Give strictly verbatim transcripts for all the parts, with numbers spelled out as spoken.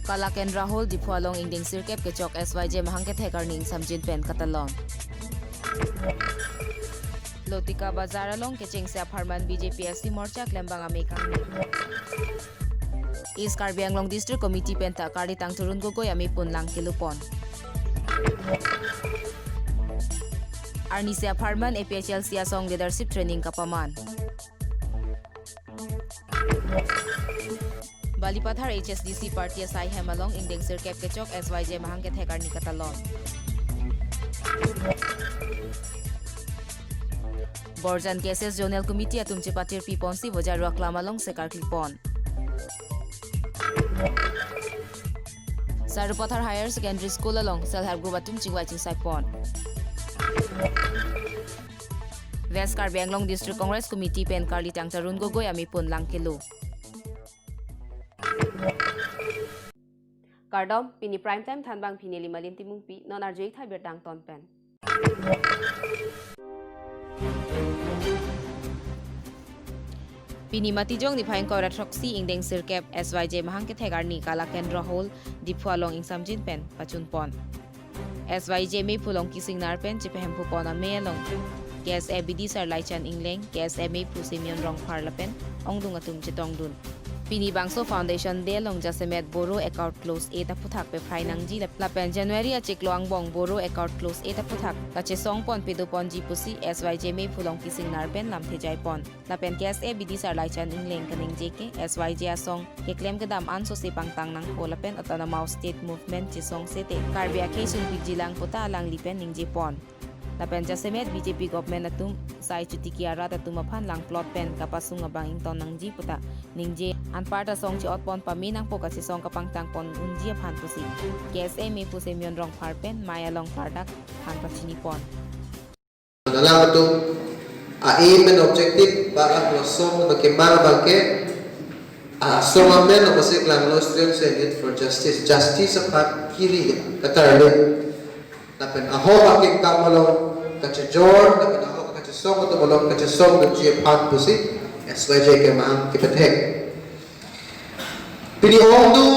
Kalakendra Hall, Diphu along ingdeng sirkep kechok S Y J mahang kethek arni ingsamjin pen katalon. Lotika Bazar along kechengsi apharman B J P S C Morcha klembang amei kangni. East Karbi Anglong District Committee penta Karli Tang Tarun Gogoi ameipun lang kelupon. Arnisi apharman A P H L C asong leadership training kapaman. Balipathar H S D C party asai hem along ingdeng sirkep kechok S Y J mahang kethek arni katalon. Borjan K S S Zonal Committee atum chepatir piponsi Bojaru aklam alongsi karklipon. Sarupathar Higher Secondary School along Self Help Group atum chingvai chingsaipon. West Karbi Anglong District Congress Committee pen Karli Tang Tarun Gogoi ameipun lang kelu. Kardom, pini Prime Time thanbang pini Limalin Timungpi, non arju-ik tha birta angton pen. Pini Matijong niphai ingkoi ra throksi ingdeng sirkep S Y J mahang kethek arni Kalakendra Hall, Diphu along ingsamjin pen pachunpon. S Y J meiphu Longki Singnar pen chepahemphupon amei along K S A B D sir Laichan Engleng, K S A meiphu Simeon Rongphar lapen ongdung atum chetongdun. Pini bangso Foundation Day along jasemet Boro account close eight aphuthak pephrai nangji lap-, lapen January achiklo angbong Boro account close eight aphuthak kachesongpon pedoponji pusi S Y J meiphu Longki Singnar pen lamthe jaipon. Lapen K S A B D sir Laichan Engleng kaningje ke S Y J asong keklem kedam anso si pangtang nangpo lapen Autonomous State Movement chesong sete Karbi akhei sungpikji lang puta alangli pen ningjepon. Lapen jasemet B J P government atum sai chotiki arat atum aphan langplot pen kapasung abang ington nangji puta ningje, anparta song che-otpon pame nangpo kachesong kapangtangpon unji aphan pusi K S A meiphu Simeon Rongphar pen mei along kardak aphan pachinipon. Alanglitum a-aim and objective ba aklosong ba kemang abang ke, ah, asong amen lo pasik lang lo, students and need for justice, justice aphan kiri katarli. Lapen ahok akengkam along kachejor, lapen ahok kachesong atum along kachesongdunji aphan pusi S Y J kemang kepethek. Pini ongdung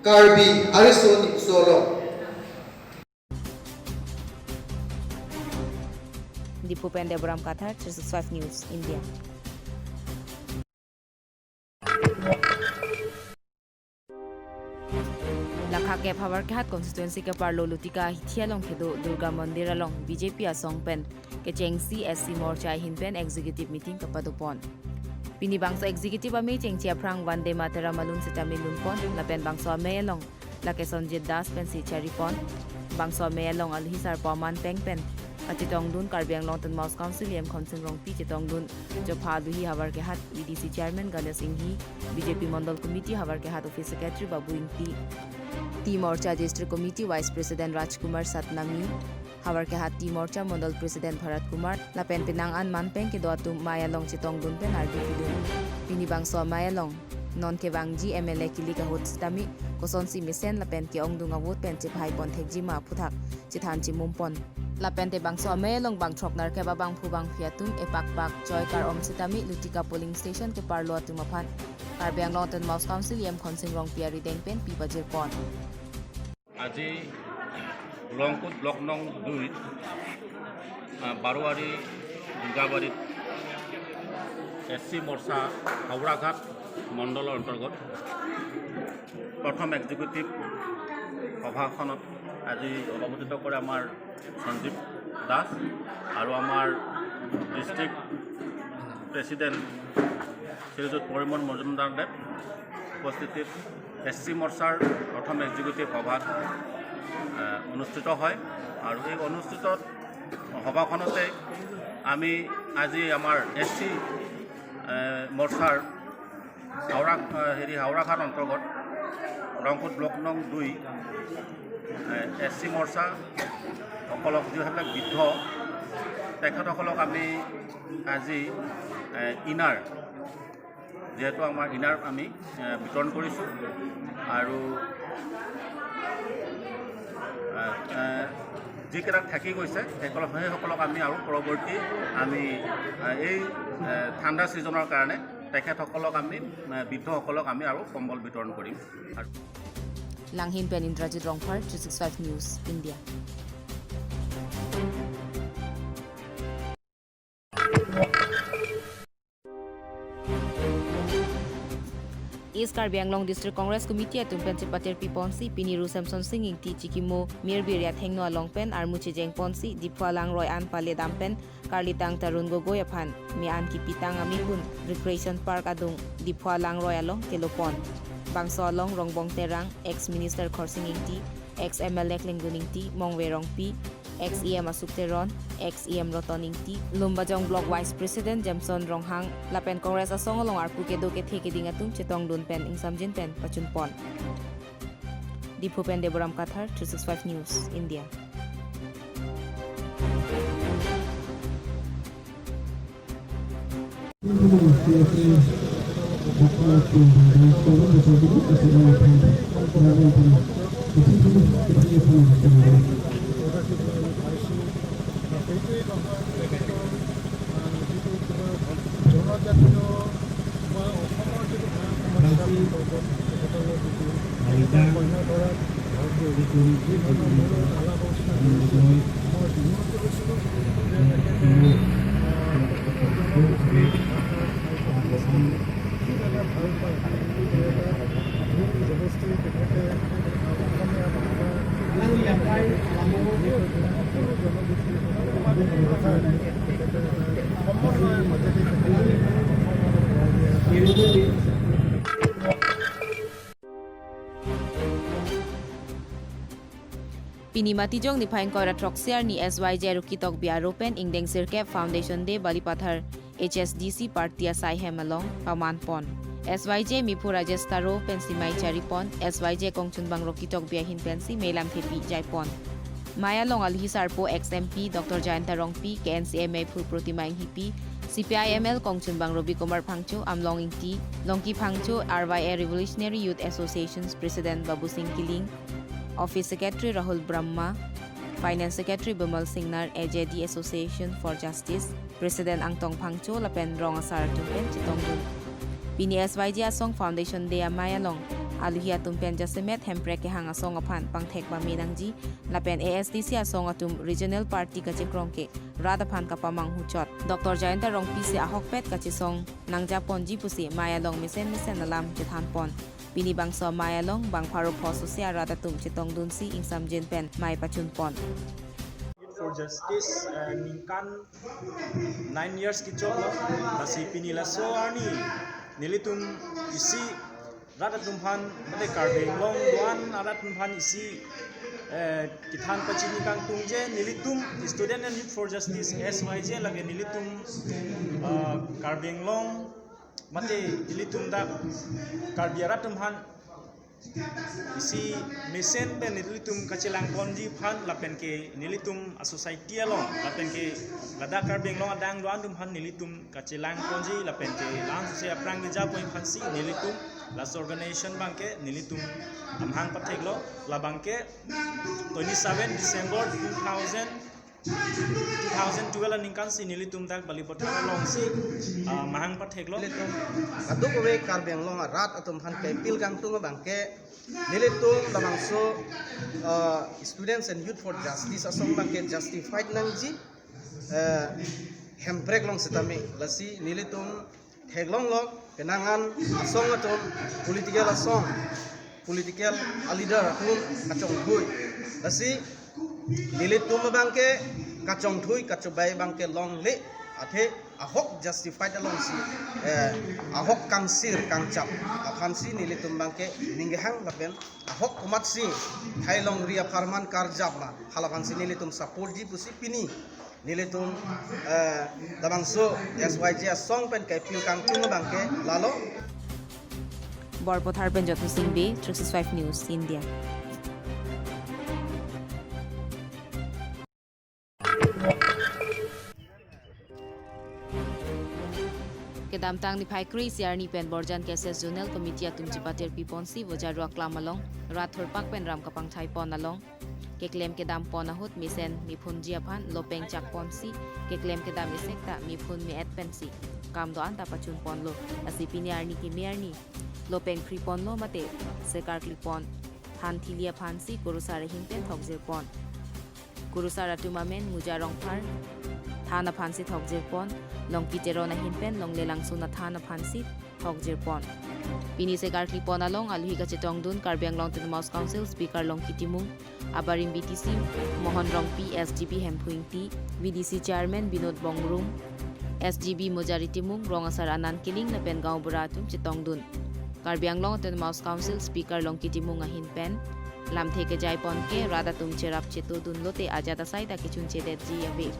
Karbi ariso nimso along. Diphu pen Deboram Kathar, three six five News India. Lakha kep Howraghat constituency keparlo Lutika hithi along kedo Durga Mandir along B J P asong pen kechengsi S C Morcha ahin pen executive meeting kapadopon. Pini bangso executive amei chengche aphrang Vande Mataram alun sitame lunpon, lapen bangso amei along lake Sonjit Das pensi charipon. Bangso amei along aluhi sarpo aman peng pen kachetongdun Karbi Anglong Autonomous Council E M Khonsing Rongpi, chetongdun chopha aluhi Howraghat V D C Chairman Ganesh Enghi, B J P Mondol Committee Howraghat Office Secretary Babu Ingti, Tea Morcha District Committee Vice President Rajkumar Satnami, Howraghat Tea Morcha Mondol President Bharat Kumar, lapen penang an manpeng kedo atum mei along chetongdun pen arju pidun. Pini bangso amei along non kevangji M L A kilik ahut sitame kosonsi mesen lapen ke-ongdung a-vote pen chephaipon thekji ma aphuthak chethan chimumpon. Lapente bangso amei along bang throk nerkep abangphu bangphi atum epakpak choi kar-om sitame Lutika polling station keparlo atum aphan Karbi Anglong Autonomous Council E M Khonsing Rongpi arideng pen pi pajirpon. আজি লংকুট ব্লক নং দুই, আহ, বাৰোৱাৰী দুৰ্গাবাৰীত এছ চি মৰ্চা হাওৰাঘাট মণ্ডলৰ অন্তৰ্গত প্ৰথম এক্সিকিউটিভ সভাখনত আজি সভাপতিত্ব কৰে আমাৰ সঞ্জীৱ দাস আৰু আমাৰ ডিষ্ট্ৰিক্ট প্ৰেচিডেণ্ট শ্ৰীযুত পৰিমল মজুমদাৰদেৱ উপস্থিতিত এছ চি মৰ্চাৰ প্ৰথম এক্সিকিউটিভ সভাত, এ, অনুষ্ঠিত হয়। আৰু এই অনুষ্ঠিত সভাখনতে আমি আজি আমাৰ এছ চি, এ, মৰ্চাৰ হাওৰা, এ, হেৰি, হাওৰাঘাট অন্তৰ্গত ৰংপুৰ ব্লক নং দুই, এ, এছ চি মৰ্চাসকলক যিসকলে বৃদ্ধ, তেখেতসকলক আমি আজি, এ, ইনাৰ, যিহেতু আমাৰ ইনাৰ আমি, এ, বিতৰণ কৰিছোঁ আৰু, এ, এ, যিকেইটা থাকি গৈছে, সেইসকলক, সেইসকলক আমি আৰু পৰৱৰ্তী আমি, এ, এই, এ, ঠাণ্ডা ছিজনৰ কাৰণে তেখেতসকলক আমি, এ, বৃদ্ধসকলক আমি আৰু কম্বল বিতৰণ কৰিম। আৰু Langhin pen Indrajit Rongphar, three six five News, India. East Karbi Anglong District Congress Committee atum pen chepatir piponsi pini Ru Semson Sing Ingti chikimo Mirbir athengno along pen armu chejeng ponsi Diphu alangroi an pale dam pen karlitang Tarun Gogoi aphan me-an kipitang amepun Recreation Park adung Diphu alangroi along kelo pon. Bangso along Rongbong Terang, ex Minister Khorsing Ingti, ex M L A Klengdun Ingti, Mongve Rongpi, ex E M Asuk Teron, ex E M Roton Ingti, Lumbajong Block Vice President Jameson Ronghang, lapen Congress asong along arpu kedo kethe keding atum chetongdun pen ingsamjin pen pachun pon. Diphu pen Deboram Kathar, three six five News, India. Pini Matijong niphai ingkoi ra throksi arni S Y J Rukitokbi aro pen ingdeng sirkep Foundation Day Balipathar H S D C party asai hem along paman pon. S Y J mephu Rajesh Taro pen simai chari pon, S Y J kongchunbang Rukitokbi ahin pensi melam thepi jai pon. Mei along alohi sarpo ex M P Doctor Jayanta Rongpi, K N C M mephu Protima Enghipi, C P I M L kongchunbang Robi Kumar Phangcho, Amlong Ingti, Longki Phangcho, R Y A Revolutionary Youth Association's President Babu Singh Killing, Office Secretary Rahul Brahma, Finance Secretary Bimal Singnar, A J D Association for Justice, President Angtong Phangcho lapen rong asar atum pen chetongdun. Pini S Y J asong Foundation Day amei along alohi atum pen jasemet Hemprek kehang asong aphan pangthek pame nangji lapen A S D C asong atum regional party kachekrong ke rat aphan kapamanghu chot. Doctor Jayanta Rongpi si ahokpet kachesong nangjaponji pusi mei along mesen mesen alam chethan pon. Pini bangso mei along bang pharo pho sose arat atum chetongdunsi ingsamjin pen mei pachun pon. For Justice, eh, ningkan nine years kechoklo, lasi pini laso arni nelitum isi rat atum aphan, mate Karbi Anglong do-an arat atum aphan isi, eh, kethan pachini kangtung je nelitum Student and Youth for Justice, S Y J, lake nelitum, eh, Karbi Anglong mate ilitum dak Karbi arat atum aphan isi mesen pen ilitum kachelang ponji aphan lapen ke nelitum a-society along lapen ke ladak Karbi Anglong adang do-an atum aphan nelitum kachelang ponji lapen ke la-an sose aphrang keja pon aphansi nelitum laso organization abangke nelitum amahang patheklo, labangke twenty seven December two thousand two thousand twelve aningkan si nelitum dak Balipathar alongsi, ah, mahang patheklo. Nelitum kadokave Karbi Anglong arat atum aphan ke appeal kangtung abangke nelitum labangso, ah, Students and Youth for Justice asong abangke justified nangji, eh, Hemprek along setame lasi nelitum theklonglo, penang an asong atum political asong, political a-leader atum kachongthui. Lasi nelitum abangke kachongthui kachobai abangke longle, athe ahok justified alongsi, eh, ahok kangsir kangchap aphansi nelitum abangke ning kehang lapen ahok komatsi thai longri apharman karjap ma hala aphansi nelitum supportji pusi pini nelitum, eh, labangso S Y J asong pen ke appeal kangtung abangke lalo. Borpathar pen Jothu Sing Bey, three six five News, India. Kedamtang niphai kre-isi arni pen Borjan K S S Zonal Committee atum chepatir piponsi Vojaru aklam along rat thurpak pen ram kapangthai pon along keklem kedam pon ahut mesen mephunji aphan lopeng chak ponsi keklem kedam isek ta mephun me-et pensi kam do-an ta pachun ponlo. Lasi pini arni kimi arni lopeng phri ponlo mate sekar kli pon Thanthili aphansi kurusar ahin pen thokjirpon. Kurusar atum amen Muja Rongphar than aphansi thokjirpon. Longki Teron ahin pen Longle Langsun athan aphansi thokjirpon. Pini sekarklipon along aluhi kachetongdun Karbi Anglong Autonomous Council Speaker Longki Timung, abarim B T C Mohon Rongpi, S G B Hemphu Ingti, V D C Chairman Binod Bongrung, S G B Mojari Timung, rong asar Anand Killing lapen gaonbura atum chetongdun. Karbi Anglong Autonomous Council Speaker Longki Timung ahin pen lamthe kejaiponke rat atum cherap chetodun lote ajat asai ta kechun chedetji ave.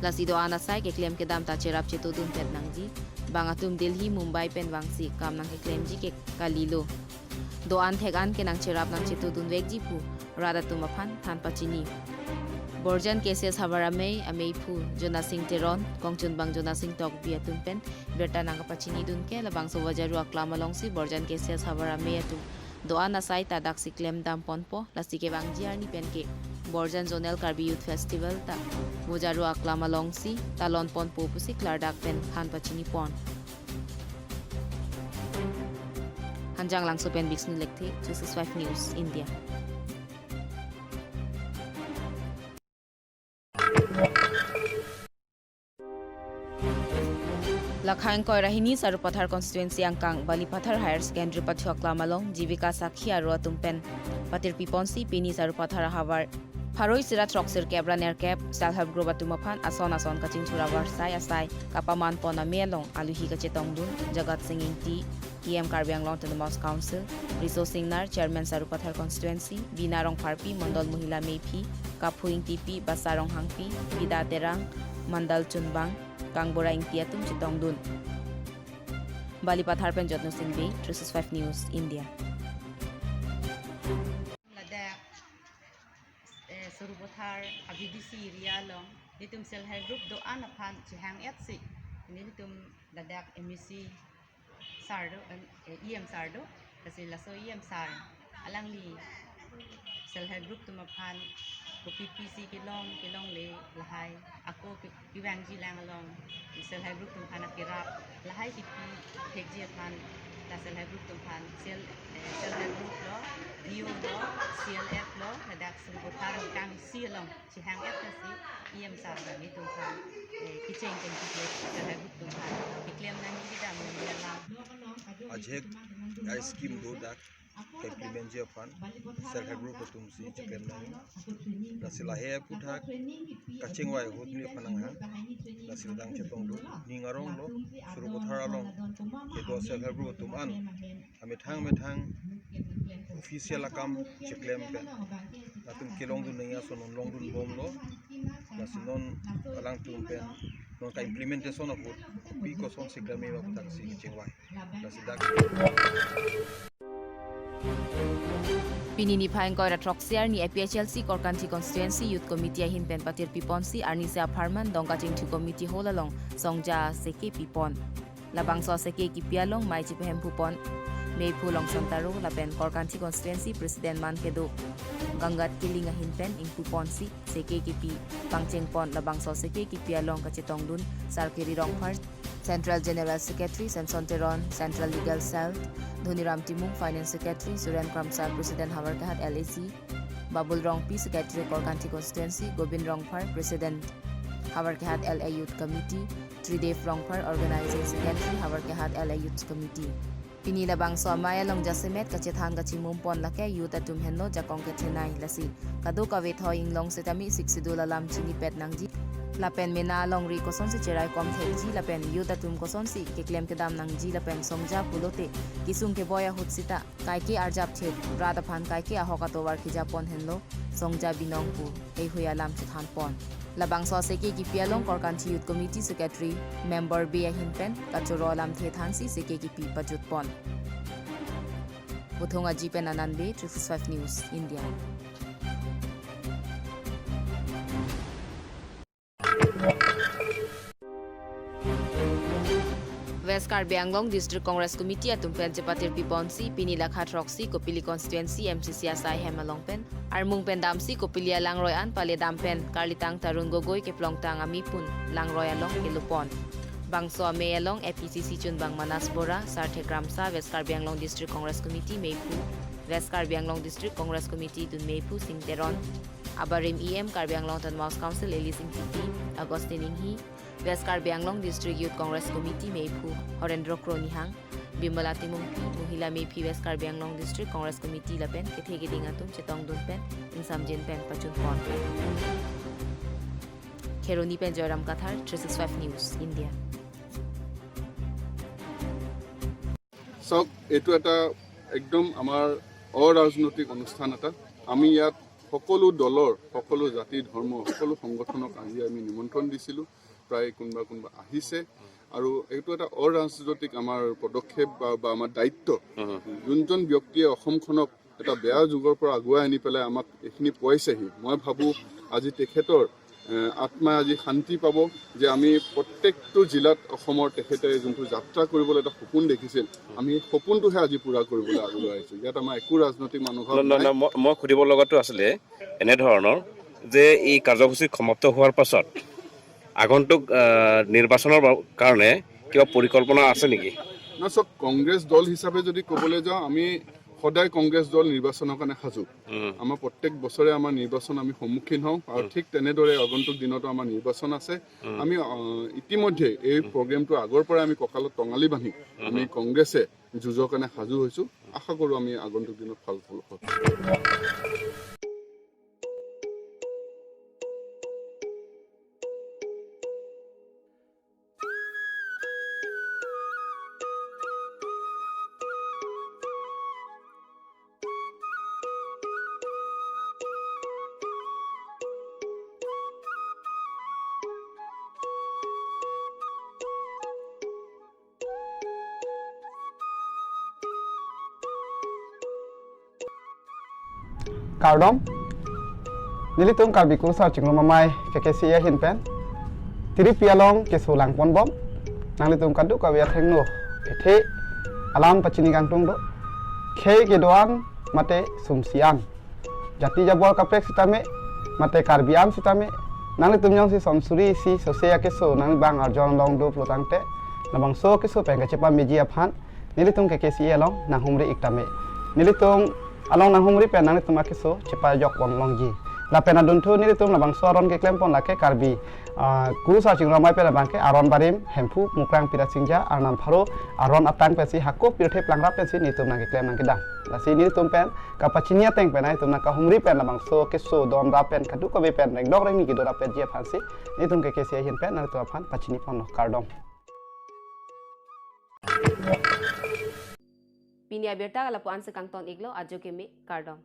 Lasi do-an asai keklem kedam ta cherap chetodun pet nangji. Bang atum Delhi, Mumbai pen vangsi kam nangkeklemji ke kalilo. Do-an thek-an ke nangcherap nangchetodunvekji pu rat atum aphan than pachini. Borjan K C S havar amei, ameiphu Jonasing Teron, kongchunbang Jonasing Tokbi atum pen birta nangkapachinidunke labangso Vajaru aklam alongsi Borjan K C S havar amei atum do-an asai ta daksi klemdamponpo, lasi kevangji arni penke Borjan Zonal Karbi Youth Festival ta Vajaru aklam alongsi talonponpo pusi klardak pen than pachinipon. Hanjanglangso pen Bishnu Lekthe, Three six five News, India. Lakha ingkoi ra hini Sarupathar constituency angkang Balipathar Higher Secondary pathu aklam along Jivika Sakhi aro atum pen patirpiponsi pini Sarupathar ahavar pharo isi ra throksirkep ra nerkep Self Help Group atum aphan ason ason kachingthur avarsai asai kapamanpon amei along aluhi kachetongdun Jagat Sing Ingti, E M Karbi Anglong Autonomous Council, Riso Singnar, Chairman Sarupathar Constituency, Bina Rongpharpi, Mondol Mohila Meiphi, Kaphu Ingtipi, Basa Ronghangpi, Bida Terang, Mandal Chunbang, Kangbura Ingti atum chetongdun. Balipathar pen Jotno Sing Bey, Three six five News, India. Ladak, eh, Sarupathar a V D C area along nelitum Self Help Group do-an aphan chehang-etsi nelitum ladak M A C sar do, em, eh, E M sar do, lasi laso E M sar alangli Self Help Group atum aphan kopi pisi kelong, kelongle lahai, ako ke-, kevangji lang along Self Help Group atum aphan akerap lahai kipi thekji aphan, la Self Help Group atum aphan, Self, eh, Self Help Group lo, N G O lo, C L F lo, ladak Sarupathar angkang isi along chehang-etsi E M sar nelitum aphan, eh, kecheng pen kekle, Self Help Group atum aphan keklem nangji kedam nangji alam. Ajek ai scheme do dak ke-implement ji aphan Self Help Group atumsi cheklem nang. Lasi lahai aphuthak kachingvai ahut neli aphan nanghang. Lasi ladak chetongdun, ning arong lo, Sarupathar along kedo Self Help Group atum an amethang methang official akam cheklem pen latum kelongdun nangji ason non longdun bomlo. Lasi non alangtum pen non ka-implementation ahut kopi kosonsi klem nangji aphuthak si kachingvai. Lasi dak. Pini niphai ingkoi ra throksi arni A P H L C Korkanthi Constituency Youth Committee ahin pen patirpiponsi arnisi apharman Dongkachingthu Committee Hall along songja seke pipon. Labangso seke kipi along mei chipahemphupon meiphu Longson Taro lapen Korkanthi Constituency President man kedo Gangat Killing ahin pen ingpuponsi seke kipi pangchengpon. Labangso seke kipi along kachetongdun Sarkiri Rongphar, Central General Secretary, Samson Teron, Central Legal Cell, Dhoniram Timung, Finance Secretary, Suren Kramsa, President Howraghat L A C, Babul Rongpi, Secretary Korkanthi Constituency, Gobin Rongphar, President Howraghat L A Youth Committee, Tridev Rongphar, Organizing Secretary Howraghat L A Youth Committee. Pini labangso amei along jasemet kachethan kachimum pon lake youth atum henlo jakong kethenei, lasi kadokave thoi inglong setame Sixth Schedule alam chinipet nangji lapen mena alongri kosonsi cheraikom thekji lapen youth atum kosonsi keklem kedam nangji lapen songja pulote kesung keboi ahut sita kaike arjap thek, rat aphan kaike ahok atovar kejapon henlo songja binong pu heihui alam chethanpon. Labangso seke kipi along Korkanthi Youth Committee Secretary Member Bey ahin pen kachoro alamthe thansi seke kipi pajutpon. Puthong Aji pen Anand Bey, Three six five News, India. West Karbi Anglong District Congress Committee atum pen chepatirpiponsi pini lakha throksi Kopili Constituency M C C asai hem along pen armung pen damsi Kopili alangroi an paledam pen karlitang Tarun Gogoi keplongtang amei pun langroi along kelupon. Bangso amei along A P C C chunbang Manas Bora, Sarthek Ramsa, West Karbi Anglong District Congress Committee meiphu West Karbi Anglong District Congress Committee dun meiphu Sing Teron, abarim E M Karbi Anglong Autonomous Council Ellis Ingtipi, Augustine Inghi, West Karbi Anglong District Youth Congress Committee meiphu Horendra Kronihang, Bimala Timungpi, Mohila meiphi West Karbi Anglong District Congress Committee lapen kethe keding atum chetongdun pen ingsamjin pen pachun pon. Kheroni pen Joyram Kathar, three six five News, India. চাওক, এইটো এটা একদম আমাৰ অৰাজনৈতিক অনুষ্ঠান এটা। আমি ইয়াত সকলো দলৰ, সকলো জাতি, ধৰ্ম, সকলো সংগঠনক আজি আমি নিমন্ত্ৰণ দিছিলোঁ। প্ৰায় কোনোবা কোনোবা আহিছে আৰু এইটো এটা অৰাজনৈতিক আমাৰ পদক্ষেপ বা বা আমাৰ দায়িত্ব। যোনজন ব্যক্তিয়ে অসমখনক এটা বেয়া যুগৰ পৰা আগুৱাই আনি পেলাই আমাক এইখিনি পুৱাইছেহি, মই ভাবোঁ আজি তেখেতৰ এ, আত্মাই আজি শান্তি পাব যে আমি প্ৰত্যেকটো জিলাত অসমৰ তেখেতে যোনটো যাত্ৰা কৰিবলৈ এটা সপোন দেখিছিল, আমি সেই সপোনটোহে আজি পূৰা কৰিবলৈ আগুৱাই আহিছোঁ। ইয়াত আমাৰ একো ৰাজনৈতিক মনোভাৱ ন- ন- নাই। ন- মই মই সুধিব লগাটো আছিলে এনেধৰণৰ যে এই কাৰ্যসূচী সমাপ্ত হোৱাৰ পাছত আগন্তুক আহ, নিৰ্বাচনৰ বা- কাৰণে কিবা পৰিকল্পনা আছে নেকি? না চাওক, কংগ্ৰেছ দল হিচাপে যদি ক'বলৈ যাওঁ, আমি সদায় কংগ্ৰেছ দল নিৰ্বাচনৰ কাৰণে সাজু। উম, আমাৰ প্ৰত্যেক বছৰে আমাৰ নিৰ্বাচন আমি সন্মুখীন হওঁ আৰু ঠিক তেনেদৰে আগন্তুক দিনতো আমাৰ নিৰ্বাচন আছে। আমি আহ, ইতিমধ্যে এই প্ৰগ্ৰেমটো আগৰ পৰাই আমি কঁকালত টঙালি বান্ধি আমি কংগ্ৰেছে যুঁজৰ কাৰণে সাজু হৈছোঁ। আশা কৰোঁ আমি আগন্তুক দিনত ফল ফল হ'ব। Kardom, nelitum Karbi Kurusar Chingrum Amei K K C A ahin pen tiripi along keso langponbom nanglitum kadokave athengno kethe alam pachini kangtung do. Khei kedo-an mate sumsi an, jati jabor kaprek sitame mate Karbi an sitame, nanglitum jongsi son suri isi sose akeso nanglibang arjon long do pulotangte, labangso akeso pen kachepameji aphan nelitum K K C A along nanghumri ik tame. Nelitum along nanghumri pen nanglitum akeso chepajokpon longji. Lapen adunthu nelitum labangso aron keklempon lake Karbi ah, Kurusar Chingrum Amei pen labangke aron barim Hemphu Mukrang Pirasingja arnam pharo aron atang pensi hako pirthe plangrap pensi nelitum nangkeklem nangkedam. Lasi nelitum pen kapachini ateng pen nelitum nangkahumri pen labangso keso don rap pen kadokave pen rengdok rengni kedo rap penji aphansi nelitum K K C A ahin pen nelitum aphan pachiniponlo. Kardom. Pini abirta lapu-an si kangton iklo, ajo keme, kardom.